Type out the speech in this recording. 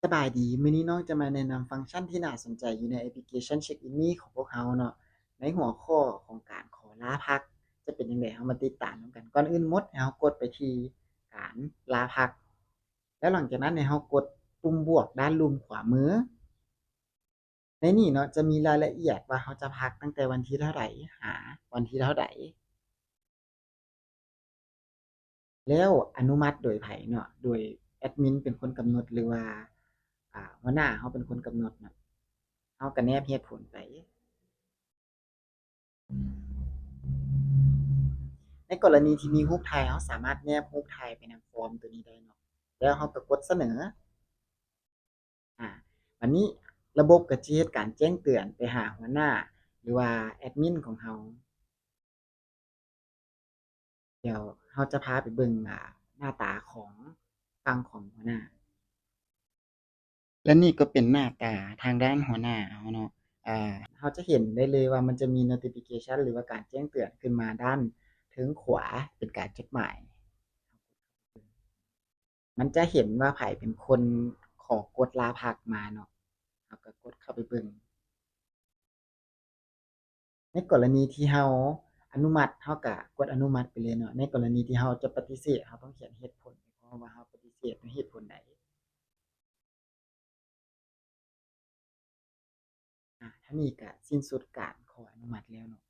ສະບາຍດີ, ມື້ນີ້ນ້ອງຈະມາແນະນຳຟັງຊັນທີ່ໜ້າສົນໃຈຢູ່ໃນແອັບພລິເຄຊັນ Check In Me ຂອງພວກເຮົາເນາະ. ໃນຫົວຂໍ້ຂອງການຂໍລາພັກຈະເປັນຈັ່ງໃດ, ເຮົາມາຕິດຕາມນຳກັນ. ກ່ອນອື່ນໝົດ ໃຫ້ເຮົາກົດໄປທີ່ການລາພັກ ແລ້ວຫຼັງຈາກນັ້ນໃຫ້ເຮົາກົດປຸ່ມບວກດ້ານລຸ່ມຂວາມື. ໃນນີ້ເນາະ ຈະມີລາຍລະອຽດວ່າເຮົາຈະພັກຕັ້ງແຕ່ວັນທີເທົ່າໃດຫາວັນທີເທົ່າໃດ ແລ້ວອະນຸມັດໂດຍໃຜເນາະ, ໂດຍແອັດມິນເປັນຄົນກຳນົດ ຫຼືວ່າ ອາ ຫົວໜ້າເຮົາເປັນຄົນກຳນົດເນາະ, ເຮົາກະແນບເຫດຜົນໄປ. ໃນກໍລະນີທີ່ມີຮູບຖ່າຍ ເຮົາສາມາດແນບຮູບຖ່າຍໄປນຳຟອມໂຕນີ້ໄດ້ເນາະ, ແລ້ວເຮົາກະກົດສະເໜີ. ອາ ບາດນີ້ລະບົບກະຈະເຮັດການແຈ້ງເຕືອນໄປຫາຫົວໜ້າ ຫຼືວ່າແອັດມິນຂອງເຮົາ. ດຽວເຮົາຈະພາໄປເບິ່ງ ອາ ໜ້າຕາຂອງຝັ່ງຂອງຫົວໜ້າ. ແລະນີ້ກໍເປັນໜ້າຕາທາງດ້ານຫົວໜ້າເຮົາເນາະ. ອາ ເຮົາຈະເຫັນໄດ້ເລີຍວ່າມັນຈະມີ notification ຫຼືວ່າການແຈ້ງເຕືອນຂຶ້ນມາດ້ານເທິງຂວາ ເປັນການຈົດໝາຍ. ມັນຈະເຫັນວ່າໃຜເປັນຄົນຂໍກົດລາພັກມາເນາະ, ເຮົາກະກົດເຂົ້າໄປເບິ່ງ. ໃນກໍລະນີທີ່ເຮົາອະນຸມັດ ເຮົາກະກົດອະນຸມັດໄປເລີຍເນາະ. ໃນກໍລະນີທີ່ເຮົາຈະປະຕິເສດ ເຮົາຕ້ອງຂຽນເຫດຜົນໃຫ້ພ້ອມວ່າເຮົາປະຕິເສດດ້ວຍເຫດຜົນໃດ. ອາ ເທົ່ານີ້ກະສິ້ນສຸດການຂໍອະນຸມັດແລ້ວເນາະ.